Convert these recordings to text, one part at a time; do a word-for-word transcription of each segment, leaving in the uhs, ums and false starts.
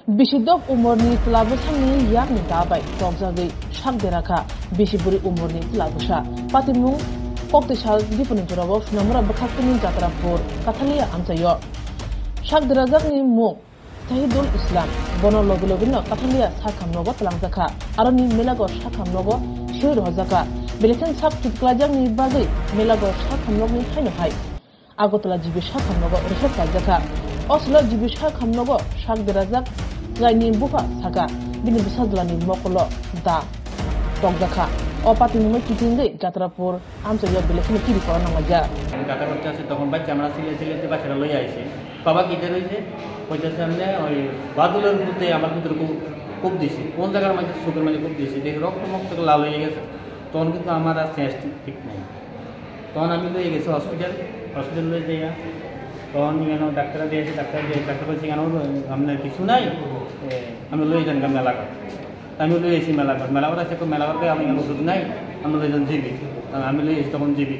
Bisi dok umorni chwla bwsani yakni da bai tokjagwi sak dera kha bisi bwrwi umorni chwla bwsa. Patimung koktwi sal Diphuno jorao Sonamura bwkhaktwini Jatrapur Kathalia amchaio. Sak derajakni mung Sahidul Islam. Bono logi logino Kathalia sakham nogo twlangjakha. Aroni melago sakham nogo swi rohojakha. Belekhen sak chutklajakni bagwi melago sakham nogni haino hai Agartala G B sakham nogo rehep khlaijakha. O salo G B sakham nogo sak derajak chwlaini bupha sakha, bini bwsajlani mokolo da tokjakha. O patimungno kitingwi Jatrapur amchaio belekhe kiri kora nanglaijak. আমি কাটা করতে আসি, তখন বাচ্চা আমরা চিল্লাতে চিল্লাতে বাচ্চারা লইয়া আইছে। বাবা কিতে রইছে? কইতেছে, "এমনে ওই বাদলের মধ্যে আমার ভিতরে খুব, খুব দিছে। কোন জায়গার মধ্যে? চোখের মধ্যে খুব দিছে। দেখি রক্ত মক্ত লাল হয়ে গেছে।" তখন কিন্তু আমার আর সেন্স ঠিক, ঠিক নাই। তখন আমি লইয়া গেছি হসপিটাল, হসপিটাল লইয়া যাইয়া তখন এখানে ডাক্তার দিয়েছে, ডাক্তার দিয়ে, ডাক্তার বলছে, "কেন আপনার কিছু নাই?" এ, আমি লইয়া যান মেলা ঘর। আমি লইয়া এসি মেলা ঘর, মেলা ঘর আছে, মেলা ঘর আমি এখানে ওষুধ নাই, আমরা লইয়া যান জিবি। আমি লইয়া এসি তখন জিবি।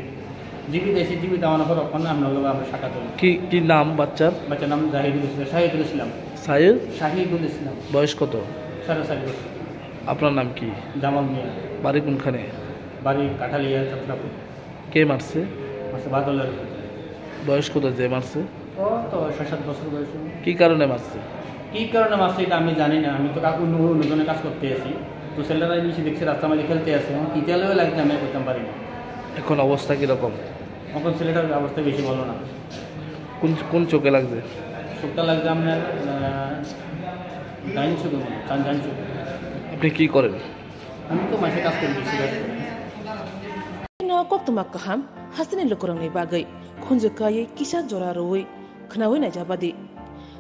জিবি দিয়েছি, জিবি দেওয়ানোর পর ওখানে আমরা হলো আমরা সাক্ষাৎ হই। কি, কি নাম বাচ্চার? বাচ্চার নাম জাহিদুল ইসলাম, শাহিদুল ইসলাম। সাইদ? শাহিদুল ইসলাম। বয়স কত? সাড়ে চার বছর। আপনার নাম কি? জামাল মিয়া। বাড়ি কোনখানে? বাড়ি কাঠালিয়া, চট্টগ্রাম। কে মারছে? মারছে বাদলের। বয়স কত যে মারছে? ও তো ছয় সাত বছর বয়স হবে। কি কারণে মারছে? কি কারণে মারছে এটা আমি জানি না, আমি তো কাকু অন্য, অন্যজনের কাজ করতে আছি। তো ছেলেরা এই নিচে দেখছে রাস্তার মাঝে খেলতে আছে, এখন কি তেলেও লাগছে আমি আর করতাম পারি না। এখন অবস্থা কিরকম? এখন ছেলেটার অবস্থা বেশি ভালো না। কোন, কোন চোখে লাগছে? চোখটা লাগছে আপনার, আহ, ডাইন চোখে মনে হয়, ডান, ডান চোখে। আপনি কি করেন? আমি তো মাসে কাজ করি, বেশি কাজ করি। No koktwma kaham hasteni lukurokni bagwi khunju kaiwi kisa jora rwui khwnaui naijabadi.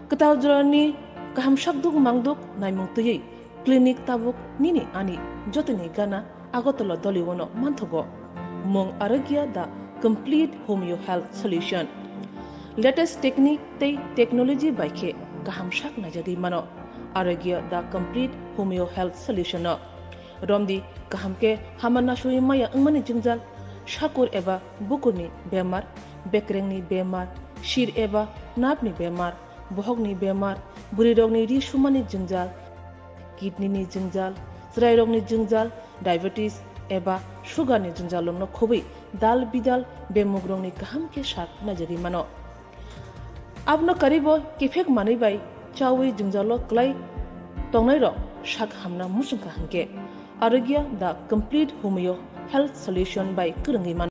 Kwtal jorani kaham sakduk mangduk naimung twiwi clinic tabuk nini ani jotoni gana Agartala Doliwono manthogo. Mung Arogya the complete homeo health solution. Latest technique tei technology bai khe kaham sak naijagwi mano Arogya the complete homeo health solution no. Romdi kaham khe hama nasui maya wngmani jwngjal, sakur eba bukurni bemar, bekrengni bemar, sir eba nerve ni bemar, bohokni bemar, bwrwirokni ri sumani jwngjal, kidney ni jwngjal, chwrairokni jwngjal, diabetes eba sugar ni jwngjal rokno khobwi dal bidal bemugrokni kaham khe sak naijagwi mano. Abono karibo kiphek manwi bai chaui jwngjalo kwlai tongnairok sak hamna muchungkha hinkhe Arogya the complete homeo health solution bai kwrwngwi mano.